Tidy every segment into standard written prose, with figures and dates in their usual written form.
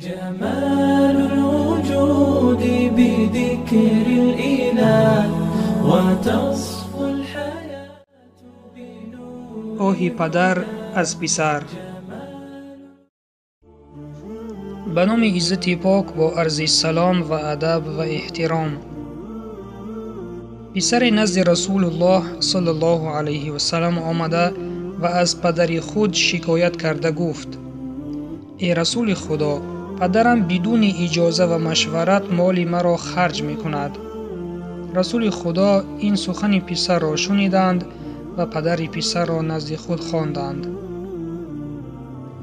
جمال الوجود بذكر الإله وتصفو الحياة بنور. Оҳи падар аз писар. Ба номи Иззати Пок, бо арзи салом ва адаб ва эҳтиром. Писаре назди Расулуллоҳ саллаллоҳу алайҳи васалам омада ва аз падари худ шикоят карда гуфт: «Эй Расули Худо, падарам бидуни иҷоза ва машварат моли маро харҷ мекунад». Расули Худо ин сухани писарро шуниданд ва падари писарро назди худ хонданд.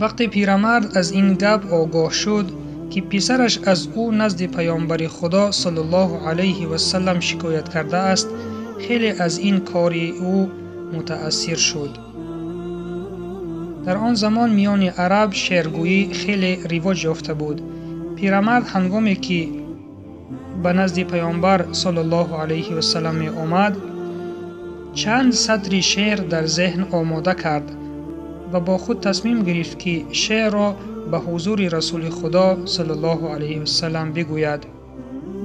Вақте пирамард аз ин гап огоҳ шуд, ки писараш аз ӯ назди Паёмбари Худо саллаллоҳу алайҳи васалам шикоят кардааст, хеле аз ин кори ӯ мутаассир шуд. Дар он замон миёни араб шеъргӯӣ хеле ривоҷ ёфта буд. Пирамард ҳангоме ки ба назди Паёмбар саллаллоҳу алайҳи васалам меомад, чанд сатри шеър дар зеҳн омода кард ва бо худ тасмим гирифт, ки шеърро ба ҳузури Расули Худо саллаллоҳу алайҳи васалам бигӯяд.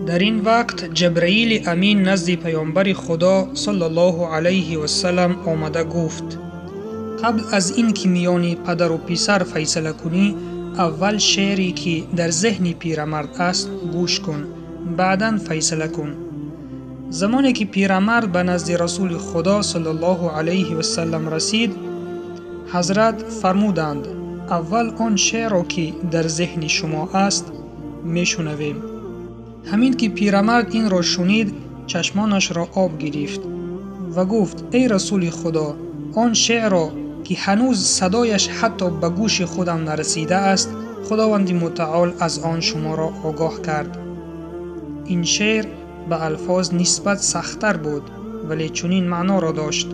Дар ин вақт Ҷабраили Амин назди Паёмбари Худо саллаллоҳу алайҳи васалам омада гуфт: «Қабл аз ин ки миёни падару писар файсала кунӣ, аввал шеъре ки дар зеҳни пирамард аст гӯш кун, баъдан файсала кун». Замоне ки пирамард ба назди Расули Худо саллаллоҳу алайҳи васалам расид, ҳазрат фармуданд: «Аввал он шеърро, ки дар зеҳни шумо аст, мешунавем». Ҳамин ки пирамард инро шунид, чашмонашро об гирифт ва гуфт: «Эй Расули Худо, он шеърро, ки ҳанӯз садояш ҳатто ба гӯши худам нарасидааст, Худованди Мутаол аз он шуморо огоҳ кард». Ин шеър ба алфоз нисбат сахттар буд, вале чунин маъноро дошт: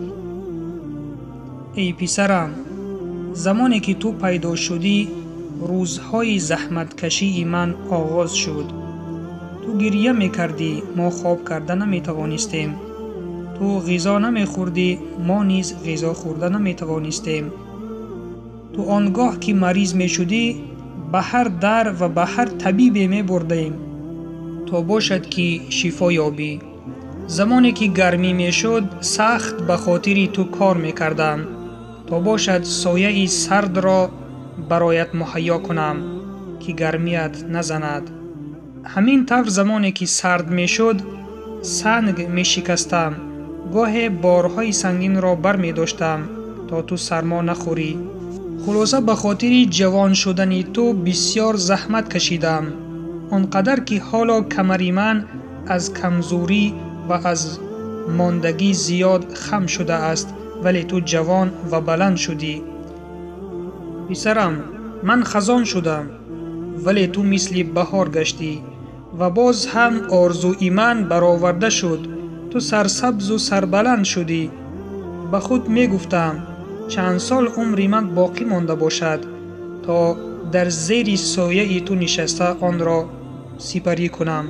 «Эй писарам, замоне ки ту пайдо шудӣ, рӯзҳои заҳматкашии ман оғоз шуд. Ту гирья мекардӣ, мо хоб карда наметавонистем. Ту ғизо намехӯрдӣ, мо низ ғизо хӯрда наметавонистем. Ту он гоҳ ки мариз мешудӣ, ба ҳар дар ва ба ҳар табибе мебурдем, то бошад ки шифо ёбӣ. Замоне ки гармӣ мешуд, сахт ба хотири ту кор мекардам, то бошад сояи сардро бароят муҳайё кунам, ки гармият назанад. Ҳамин тавр замоне ки сард мешуд, санг мешикастам, гоҳе борҳои сангинро бармедоштам, то ту сармо нахӯрӣ. Хулоса, ба хотири ҷавон шудани ту бисёр заҳмат кашидам, он қадар ки ҳоло камари ман аз камзӯрӣ ва аз мондагӣ зиёд хам шудааст, вале ту ҷавон ва баланд шудӣ. Писарам, ман хазон шудам, вале ту мисли баҳор гаштӣ ва боз ҳам орзуи ман бароварда шуд. Ту сарсабзу сарбаланд шудӣ. Ба худ мегуфтам, чанд сол умри ман боқӣ монда бошад, то дар зери сояи ту нишаста онро сипарӣ кунам.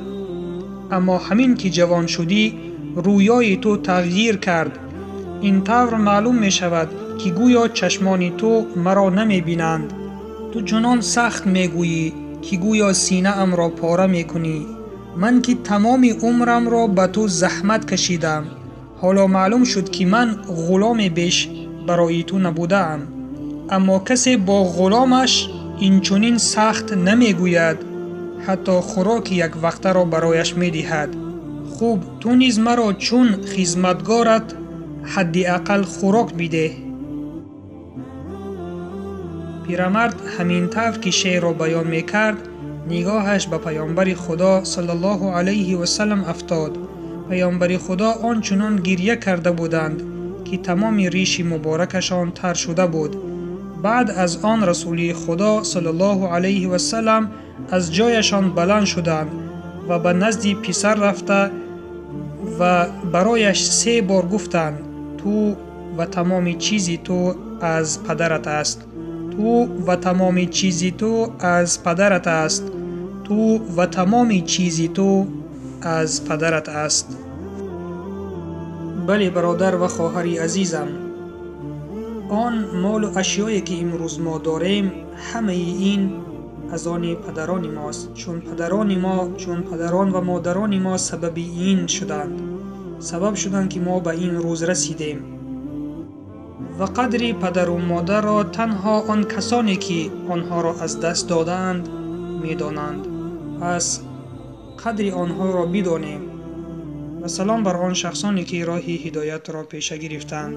Аммо ҳамин ки ҷавон шудӣ, рӯёи ту тағйир кард. Ин тавр маълум мешавад, ки гӯё чашмони ту маро намебинанд. Ту чунон сахт мегӯӣ, ки гӯё синаамро пора мекунӣ. Ман ки тамоми умрамро ба ту заҳмат кашидам, ҳоло маълум шуд, ки ман ғуломе беш барои ту набудаам. Аммо касе бо ғуломаш инчунин сахт намегӯяд, ҳатто хӯроки яквақтаро барояш медиҳад. Хуб, ту низ маро чун хизматгорат ҳадди ақал хӯрок бидеҳ». Пирамард ҳамин тавр ки шеърро баён мекард, нигоҳаш ба Паёмбари Худо саллаллоҳу алайҳи васалам афтод. Паёмбари Худо он чунон гирья карда буданд, ки тамоми риши муборакашон тар шуда буд. Баъд аз он Расули Худо саллаллоҳу алайҳи васалам аз ҷояшон баланд шуданд ва ба назди писар рафта ва барояш се бор гуфтанд: «Ту ва тамоми чизи ту аз падарат аст. Ту ва тамоми чизи ту аз падарат аст. Ту ва тамоми чизи ту аз падарат аст». Бале, бародар ва хоҳари азизам, он молу ашёе ки имрӯз мо дорем, ҳамаи ин аз они падарони мост, чун падарони мо, чун падарон ва модарони мо сабаби ин шуданд, сабаб шуданд, ки мо ба ин рӯз расидем. Ва қадри падару модарро танҳо он касоне, ки онҳоро аз даст додаанд, медонанд. Пас қадри онҳоро бидонем. Ва салом бар он шахсоне, ки роҳи ҳидоятро пеша гирифтанд.